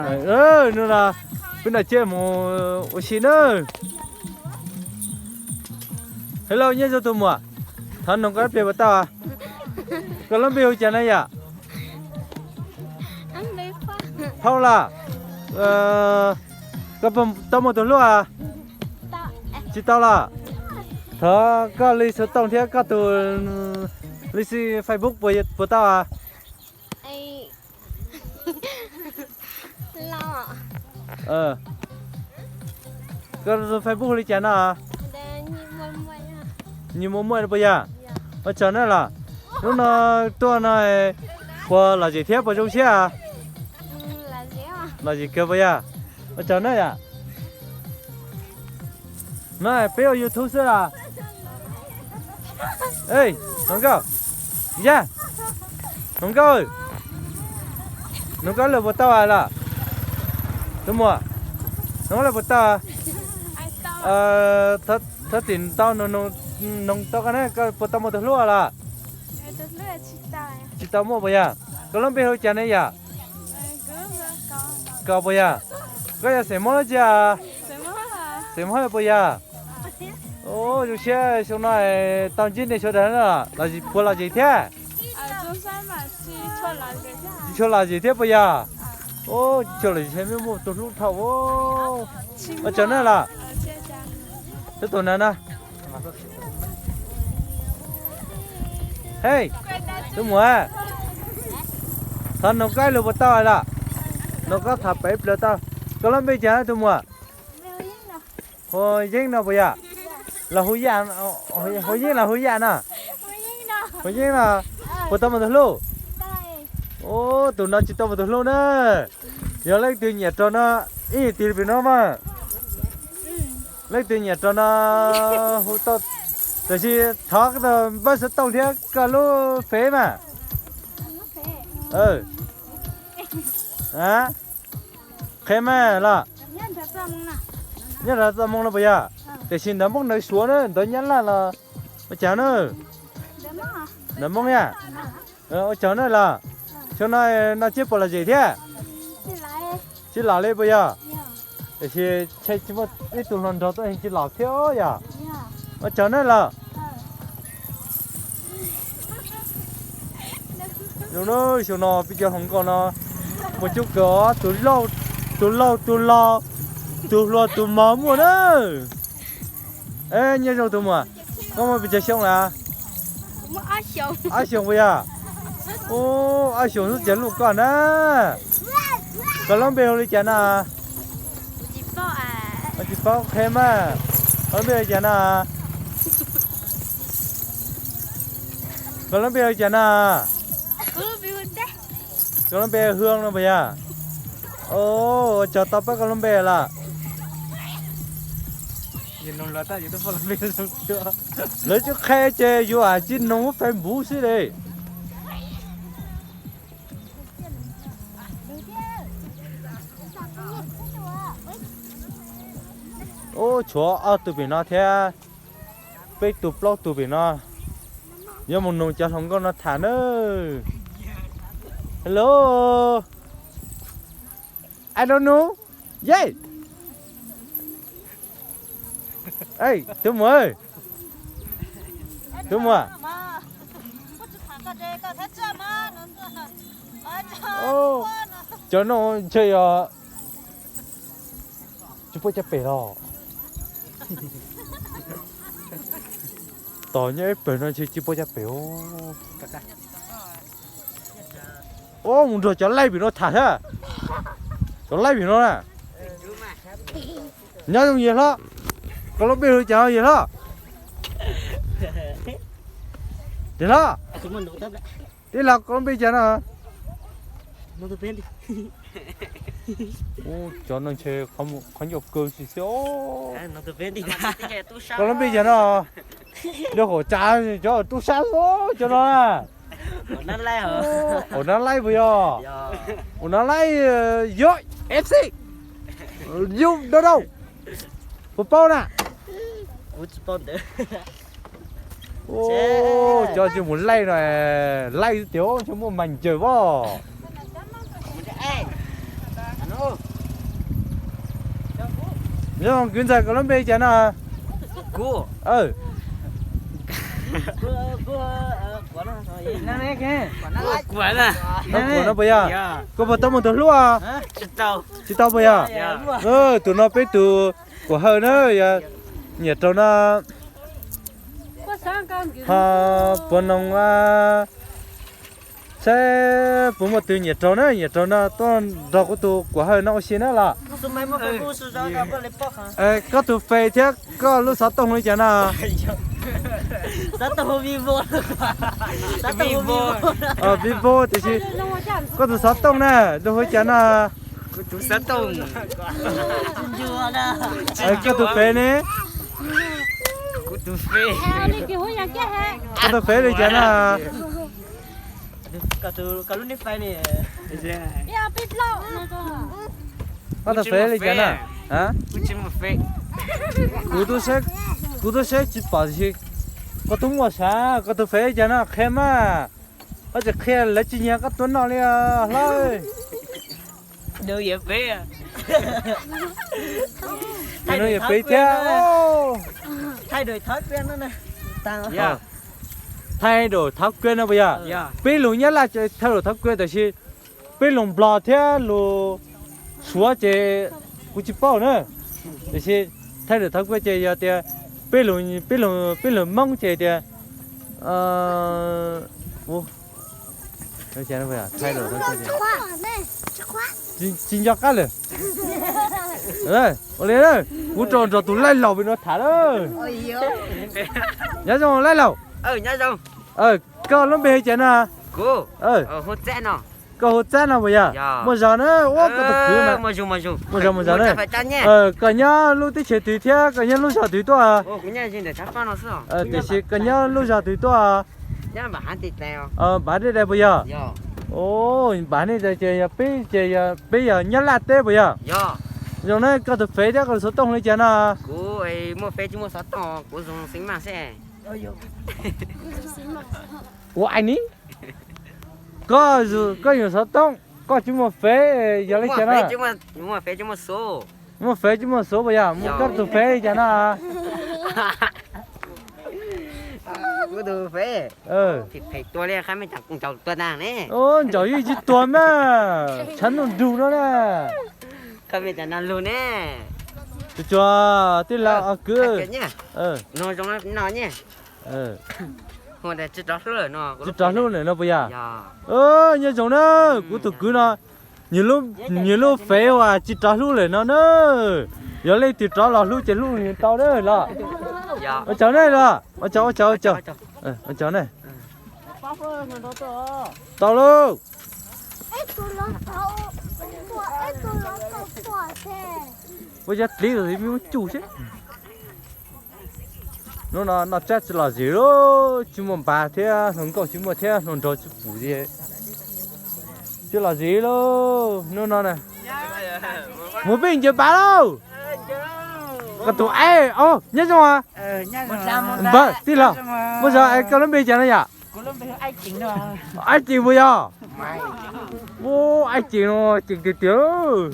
Hnub no peb nrog Tsiaj mus ua si na. Hello, nyob zoo tus muam, thov noog koj ib pliag puas tau? Koj lub npe hu cas na yom? Phauj los? Koj tau muaj tus hlub? Tsis tau los? Thov koj li xov tooj thiab koj tus li xij Facebook puas tau? Koj tus Facebook li cas no? Nyiaj Muaj Muaj puas yog? Ua tsaug na los. Hnub no tuaj no puas lom zem thiab puas zoo siab? Lom zem kawg puas yog? Ua tsaug na yom. No peb ua YouTube xwb los. Hluas nkauj, yog, hluas nkauj, hluas nkauj lawm puas tau los? Tus muam, hluas nkauj lawm puas tau? Thov tim tau noog tau koj na, koj puas tau muaj tus hlub los? Tsis tau muaj puas yog? Koj lub npe hu cas ne yom? Koj puas yog? Koj yog xeem Hmoob dab tsi? Xeem Hmoob puas yog? Zoo siab xyoo no tau ntsib nej sawv daws na, puas lom zem thiab? Tsis tshua lom zem thiab puas yog? Tsis tshua lom zem thiab, muaj tus hlub dhau. Ua tsaug na los. Tus na na. Hej, tus muam, thov noog koj ib lus puas tau los? Noog koj tham pem ib pliag tau. Koj lub npe cas tus muam? Hu Yeeb no puas yog? Los hu Yaj, hu Yeeb los hu Yaj no? Hu Yeeb no. Puas tau muaj tus hlub? Ub, tus no tsis tau muaj tus hlub na. Yog leej twg nyiam rau no, ib yam li pem no mas. Leej twg nyiam rau no hu tau, tab sis thov koj tus npawb xov tooj thiab koj lub Face mas. Qhia mas los. Nyob nram Txoj Moo no puas yog? Tiam sis ntawv Moob ntawv Suav na, ntawv Nyab Laj los ua cas na? Ntawv Moob yom. Ua tsaug na los. Xyoo no no Tsiaj puas lom zem thiab? Tsis lom li puas yog? Tiam sis ntshe tsis muaj ib tug hluas nraug tuaj tsis lom thiab yom. Ua tsaug na los. Zoo na, xyoo no peb cov hluas nkauj no muaj coob kawg, tus laug tus laug, tus hluas tus mos muaj na. Nyob zoo tus muam, koj muaj pes tsawg xyoo lawm? Ob xyoos puas yog? Ub, ob xyoos xwb ces luj koj na. Koj lub npe hu li cas no? Tsis paub, qhia mas. Koj lub npe hu li cas no? Koj lub npe hu li cas no? Koj lub npe Hwm no puas yog? Ua tsaug tau pab koj lub npe lawm. Lawv tsis qhia ces yuav tsij noog Facebook xwb li. Ub, tshuav ob tug pem no thiab, peb tug plaub tug pem no. Yuav mus noog cov hluas nkauj no tham nawb. Hello. I don't know. Yej. Ej, tus muam. Tus muam. Cov no ntshe yog tsis paub caj pem los. Tos nyob ib pem no ntshe tsis paub caj pem. Ub, mus nrog cov laij pem no tham thiab. Cov laij pem no na. Nyob zoo yawg hlob. Koj lub npe hu cas yawg hlob? Yawg hlob. Tij laug, koj lub npe cas no? Ub, cov no ntshe qhov ncauj kaw xwb xwb. Koj lub npe cas no? Nrog hauv tsav cov tub sab xwb cov no na. Ua nab laij puas yog? Ua nab laij, yog F C. Yug dau dau. Puas paub na? Cov tsis mus laij no, laij tias ntshe muaj mas ncaws as. Nyob zoo kwv ntxawm, koj lub npe cas no? Kuv, Kuam no puas yog? Koj puas tau muaj tus hlub? Tsis tau puas yog? Tus no peb tus Kuam Hawj na, yog nyiam raug no. Ho puas noog saib puas muaj tus nyiam raug na, nyiam raug no tuaj nrog kuv tus Kuam Hawj no ua si na los. Koj tus Face thiab koj lub xov tooj li cas no? Vivo, tiam sis koj tus xov tooj na, lub hu li cas no? Koj tus Face ne? Koj tus Face li cas no? Koj tus Face li cas no? Kuv, kuv twb saib tsis pom tiam sis koj twb muaj sav, koj tus Face li cas no qhia mas. Koj tsis qhia lawv tsis nyiam koj tua noj li hlob. Nws yog peb thiab. Thaij daum thawv kuab no puas yog? Peb lus Nyab Laj thaij daum thawv kuab tiam sis peb lus Nplog thiab lus Suav ces kuv tsis paub na. Tiam sis thaij daum thawv kuab ces yog tias peb lus, peb lus Hmoob ces tias tsis nco qab lawm. Ua li, kuv rau nrog tus laij laus pem no tham lawm. Nyob zoo laij laus. Koj lub npe hu cas no? Koj hu Txab no puas yog? Muaj zog na, ua koj tus kwv na. Muaj zog, muaj zog na. Koj nyob lub teb chaws twg thiab koj nyob lub zos twg tuaj? Tiam sis koj nyob lub zos twg tuaj? Npav dej dai puas yog? Npav dej dai ces yog peb ces peb yog Nyab Laj teb puas yog? Zoo na, koj tus Face thiab koj tus xov tooj li cas no? Ua ai ni, koj, koj yus xov tooj, koj tsis muaj Face yog li cas no? Muaj Face tsis muaj xuv puas yog? Muaj koj tus Face li cas no? Ncaus yeej tsis tuag mas, tshav ntuj nrug no na. Tus tsuag tij laug kwv, tsis rov hlub lawm no puas yog? Nyob zoo na, kuv tus kwv no, nws lub Face uas tsis rov hlub lawm no na. Yog leej twg rov los hlub ces hlub nws tau na los. Ua tsaug na los, ua tsaug, ua tsaug, ua tsaug, ua tsaug na. Tau lauj. Ua cov dliv me ub cuj xwb. Hnub no noj tsab tsis lom zem lauj, tsis muaj npav thiab hluas nkauj tsis muaj thiab hluas nraug tsis pum li. Tsis lom zem lauj hnub no na. Mus peb ncaws npav lauj. Koj tus aib, nyob zoo. Npawg tij laug, muaj zog es koj lub npe cas no yom? Aib Cees puas yog? Ua, Aib Cees no cees tiag tiag.